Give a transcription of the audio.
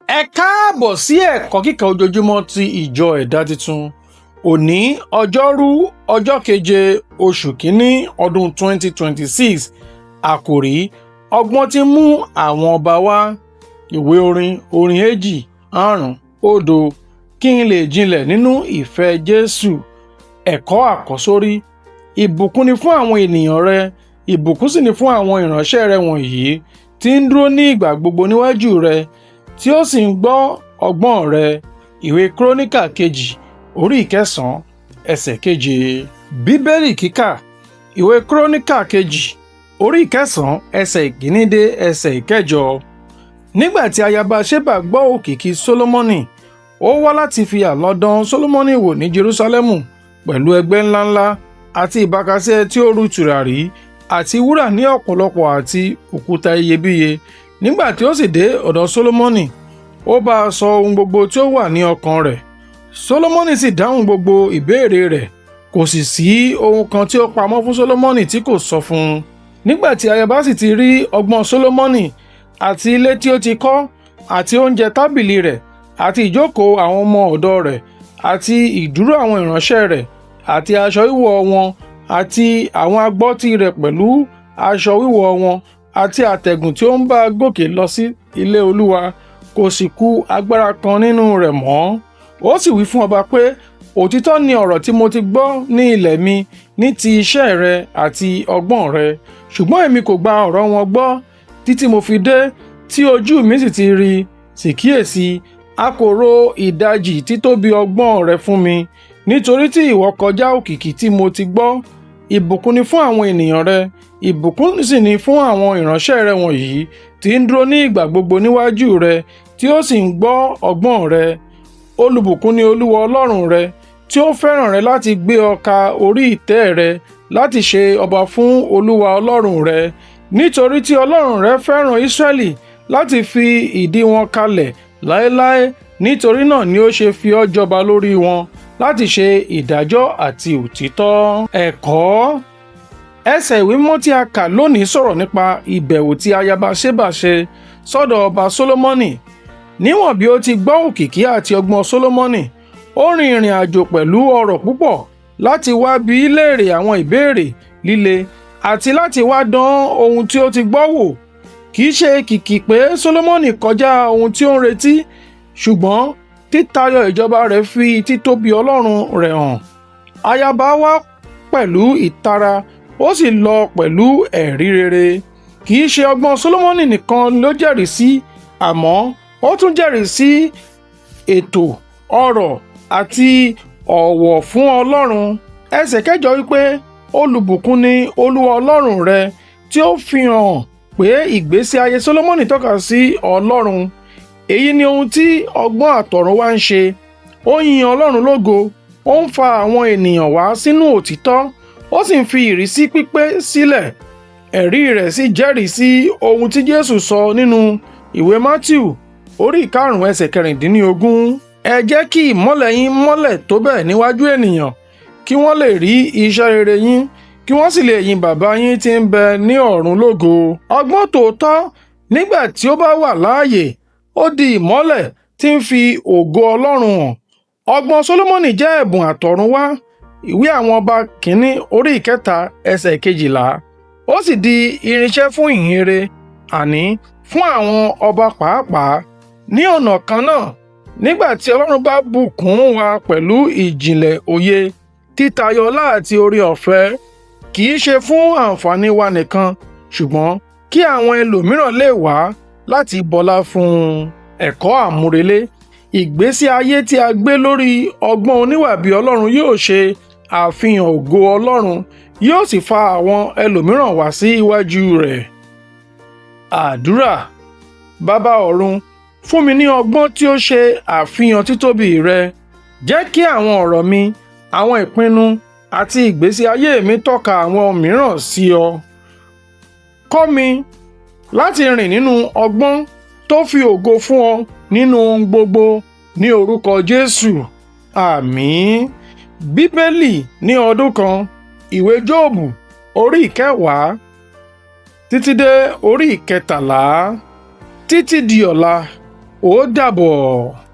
Ẹ káàbọ̀ sí ẹ̀kọ́ kíkà ojoojúmọ́ ti ìjọ Ẹ̀dá Titun. Òní Ọjọ́rú, ọjọ́ keje, oṣù kínní, ọdún 2026. Àkòrí: Ọgbọ́n tí ń mú àwọn ọba wá. Ìwé orin, orin 250. Kí n lè jinlẹ̀ nínú ìfẹ́ Jésù. Ẹ̀kọ́ àkọ́sórí: Ìbùkún ni fún àwọn ènìyàn rẹ, ìbùkún sì ni fún àwọn ìránṣẹ́ rẹ wọ̀nyí tí ń dúró ní ìgbà gbogbo níwájú rẹ, tí ó sì ń gbọ́ ọgbọ́n rẹ. Ìwé Kúrónìkà kejì, orí 9, ẹsẹ̀ 7. Bíbélì kíkà: Ìwé Kúrónìkà kejì, orí 9, ẹsẹ̀ 1 dé ẹsẹ̀ 8. Nígbà tí ayaba Ṣébà gbọ́ òkìkí Sólómọ́nì, ó wá láti fi àlọ́ dán Sólómọ́nì wò ní Jerúsálẹ́mù pẹ̀lú ẹgbẹ́ ńláńlá àti ìbákasẹ tí ó ru tùràrí àti wúrà ní ọ̀pọ̀lọpọ̀ àti òkúta iyebíye. Nígbà tí ó sì dé ọ̀dọ̀ Sólómọ́nì, ó bá a sọ ohun gbogbo tí ó wà ní ọkàn rẹ̀. Sólómọ́nì sì dáhùn gbogbo ìbéèrè rẹ̀, kò sì sí ohun kan tí ó pamọ́ fún Sólómọ́nì tí kò sọ fún un. Nígbà tí ayaba sì ti rí ọgbọ́n Sólómọ́nì àti ilé tí ó ti kọ́ àti oúnjẹ tábìlì rẹ̀ àti ìjókòó àwọn ọmọ ọ̀dọ̀ rẹ̀ àti ìdúró àwọn ìránṣẹ́ rẹ̀ àti aṣọ wíwọ̀ wọn àti àwọn agbọ́tí rẹ̀ pẹ̀lú aṣọ wíwọ̀ wọn àti àtẹ̀gùn tí ó ń bá gòkè lọ sí ilé Olúwa, kò sì kù agbára kan nínú rẹ̀ mọ́. Ó sì wí fún ọba pé, òtítọ́ ni ọ̀rọ̀ tí mo ti gbọ́ ní ilẹ̀ mi ní ti iṣẹ́ rẹ àti ọgbọ́n rẹ, ṣùgbọ́n èmi kò gba ọ̀rọ̀ wọn gbọ́ títí mo fi dé, tí ojú mi sì ti rí. Sì kíyèsi, a kò ro ìdajì títóbi ọgbọ́n rẹ fún mi, nítorí tí ìwọ kọjá òkìkí tí mo ti gbọ́. Ìbùkún ni fún àwọn ènìyàn rẹ, ìbùkún sì ni fún àwọn ìránṣẹ́ rẹ wọ̀nyí tí ń dúró ní ìgbà gbogbo níwájú rẹ, tí ó sì ń gbọ́ ọgbọ́n rẹ. Olùbùkún ni Olúwa Ọlọ́run rẹ, tí ó fẹ́ràn rẹ láti gbé ọ ka orí ìtẹ́ rẹ láti ṣe ọba fún Olúwa Ọlọ́run rẹ. Nítorí tí Ọlọ́run rẹ fẹ́ràn Ísírẹ́lì láti fi ìdí wọn kalẹ̀ láéláé, nítorí náà ni ó ṣe fi ọ́ jọba lórí wọn láti ṣe ìdájọ́ àti òtítọ́. Ẹ̀kọ́ ẹsẹ̀ ìwé mímọ́ tí a kà lónìí sọ̀rọ̀ nípa ìbẹ̀wò tí ayaba Ṣébà ṣe sọ́dọ̀ ọba Sólómọ́nì. Níwọ̀n bí ó ti gbọ́ òkìkí àti ọgbọ́n Sólómọ́nì, ó rin ìrìn àjò pẹ̀lú ọrọ̀ púpọ̀ láti wá bi í léèrè àwọn ìbéèrè líle àti láti wá dán ohun tí ó ti gbọ́ wò. Kì í ṣe kìkì pé Sólómọ́nì kọjá ohun tí ó ń retí, ṣùgbọ́n títayọ ìjọba rẹ̀ fi títóbi Ọlọ́run rẹ̀ hàn. Ayaba wá pẹ̀lú ìtara, ó sì lọ pẹ̀lú ẹ̀rí rere. Kì í ṣe ọgbọ́n Sólómọ́nì nìkan ló jẹ́rìí sí, àmọ́ ó tún jẹ́rìí sí ètò, ọrọ̀ àti ọ̀wọ̀ fún Ọlọ́run. Ẹsẹ̀ 8 wípé, olùbùkún ni Olúwa Ọlọ́run rẹ, tí ó fi hàn pé ìgbésí ayé Sólómọ́nì tọ́ka sí Ọlọ́run. Èyí ni ohun tí ọgbọ́n àtọ̀runwá ń ṣe. Ó yin Ọlọ́run lógo, ó ń fa àwọn ènìyàn wá sínú òtítọ́, ó sì ń fi ìrísí pípé sílẹ̀. Ẹ̀rí rẹ̀ sì jẹ́rìí sí ohun tí Jésù sọ nínú ìwé Mátíù orí 5, ẹsẹ̀ 16. Ẹ jẹ́ kí ìmọ́lẹ̀ yín mọ́lẹ̀ tó bẹ́ẹ̀ níwájú ènìyàn, kí wọ́n lè rí iṣẹ́ rere yín, kí wọ́n sì lè yin Baba yín tí ń bẹ ní ọ̀run lógo. Ọgbọ́n tòótọ́, nígbà tí ó bá wà láàyè, ó di ìmọ́lẹ̀ tí ń fi ògo Ọlọ́run hàn. Ọgbọ́n Sólómọ́nì jẹ́ ẹ̀bùn àtọ̀runwá. Ìwé àwọn ọba kìíní, orí 3, ẹsẹ̀ 12. Ó sì di irinṣẹ́ fún ìhìnrere, àní fún àwọn ọba pàápàá. Ní ọ̀nà kan náà, nígbà tí Ọlọ́run bá bùkún wa pẹ̀lú ìjìnlẹ̀ òye, títayọ ọlá àti oore ọ̀fẹ́, kì í ṣe fún àǹfààní wa nìkan, ṣùgbọ́n kí àwọn ẹlòmíràn lè wá láti bọlá fún un. Ẹ̀kọ́ àmúrelé: Ìgbésí ayé tí a gbé lórí ọgbọ́n oníwà bí Ọlọ́run yóò ṣe àfihàn ògo Ọlọ́run, yóò sì fa àwọn ẹlòmíràn wá sí iwájú rẹ̀. Àdúrà: Baba ọ̀run, fún mi ní ọgbọ́n tí ó ṣe àfihàn títóbi rẹ. Jẹ́ kí àwọn ọ̀rọ̀ mi, àwọn ìpinnu àti ìgbésí ayé mi tọ́ka àwọn mìíràn sí ọ. Kọ́ mi láti rìn nínú ọgbọ́n tó fi ògo fún ọ nínú ohun gbogbo, ní orúkọ Jésù. Àmín. Bíbélì ní ọdún kan, ìwé Jóòbù orí 10 títí dé orí 13. Títí di ọ̀la. Ó dàbọ̀.